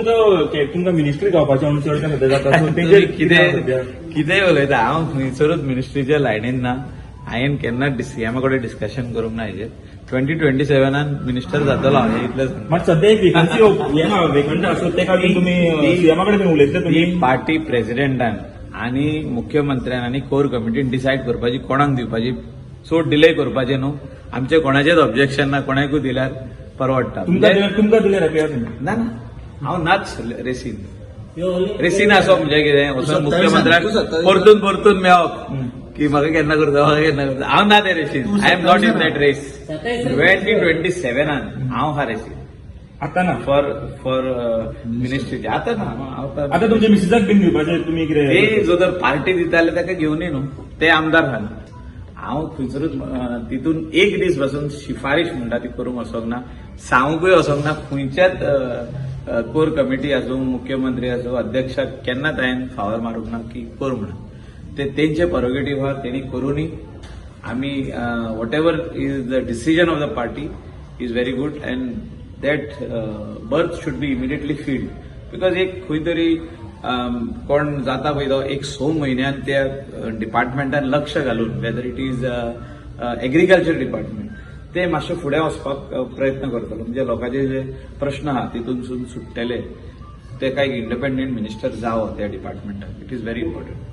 तुमकां मिनिस्ट्री गावपाची म्हणून चर्चा सध्या जाता. So तुमी तेजेर कितें सध्या? कितेंय उलयता. हांव खंयसरूच मिनिस्ट्रीच्या लायनीन ना. हांवें केन्ना सीएमा कडेन डिस्कशन करूंक ना हेजेर. 2027नान मिनिस्टर जातलो हांव, हें इतलें सांगता. मात सध्या एक वेकन्सी हें ना, वेकंट आसा, ते खातीर तुमी सीएमा कडेन बीन उलयतले तुमी? ती पार्टी प्रेसिडेंटान आनी मुख्यमंत्र्यान आनी कोर कमिटीन डिसायड करपाची कोणाक दिवपाची. सो डिले करपाचें न्हू. आमचें कोणाचेंच ऑब्जेक्शन ना. कोणाकूय दिल्यार परवडटा. तुमकां दिल्यार, तुमकां दिल्यार हॅपी आसा तुमी? ना ना, हांव नाच रेसीन. रेसीन आसप म्हणजे कितें, वचून मुख्यमंत्र्याक परतून परतून मेळप की म्हाका केन्ना करता, म्हाका केन्ना करता. हांव ना ते रेसीन. I am not in that race. 2027नान हांव हा रेसीन. आतां ना? फॉर फॉर मिनिस्ट्रीचे आतां ना हांव. आतां तुमच्या मिसेसाक बीन दिवपाचें तुमी ते कितें? जो जर पार्टी दिता जाल्यार ताका घेवन न्हू. ते आमदार आहा. हांव खंयसरूच तितून एक दीस पासून शिफारीश म्हणटा ती करूंक वचोंक ना, सांगूंकय वचोंक ना. खंयच्याच कोर कमिटी आसूं, मुख्यमंत्री आसूं, अध्यक्षाक केन्नाच हांवें फावर मारूंक ना की कर म्हणून. ते तेंचे परोगेटीव आहा, तेणी करूनी. आमी whatever is the decision of the party is very good and that berth should be immediately filled, because एक खंय तरी कोण जाता पळय तो एक 6 म्हयन्यान त्या डिपार्टमेंटान लक्ष घालून, whether it is agriculture department, ते मातशें फुडें वचपाक प्रयत्न करतलो. म्हणजे लोकांचे जे प्रश्न आहा तितूनसून सुट्टले. ते काय इंडिपेंडंट मिनिस्टर जावो त्या डिपार्टमेंटाक, it is very important.